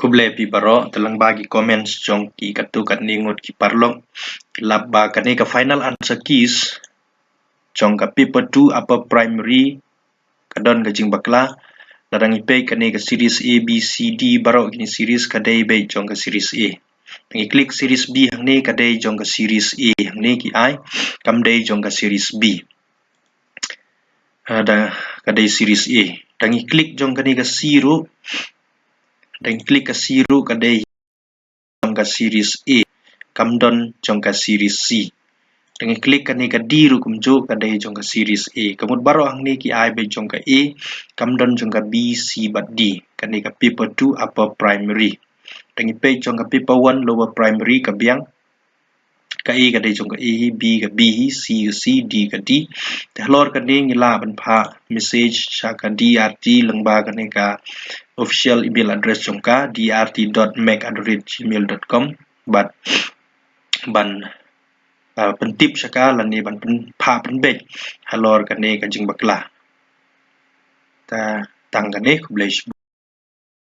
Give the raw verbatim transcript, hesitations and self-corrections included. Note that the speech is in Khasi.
Khublei phi baroh, te lyngba ki comments jong ki katto katne ngut ki paralok, lap ba kane ka final answer keys jong ka paper two upper primary ka don ka jingbakla. Lada ngi peit kane ka series A, B, C, D, baroh kine series ka dei beit jong ka series A. Ngi click series B hangne, ka dei jong ka series A hangne ki ai, kam dei jong ka series B. Ah, da, ka dei series A. Da ngi click jong kane ka C ruh, da ngi click ka C ruh, ka dei jong ka series A, kam don jong ka series C. Da ngi click kane ka D ruh kumjuh, ka dei jong ka series A. Ka mut baroh hangne ki ai beit jong ka A, kam don jong ka B, C bad D. Kane ka paper two upper primary. Da ngi peit jong ka paper one lower primary ka biang. Ka A ka dei jong ka A hi, B ka B hi, C ka C, D ka D. Te halor kane ngi lah ban phah message sha ka D R T lyngba kane ka official email address jong ka, D R T dot mac at the rate gmail dot com, bad ban, ah, pyntip sha ka lane ban pyn-, phah pynbeit halor kane ka jingbakla. Ta, tang kane, khublei shibun.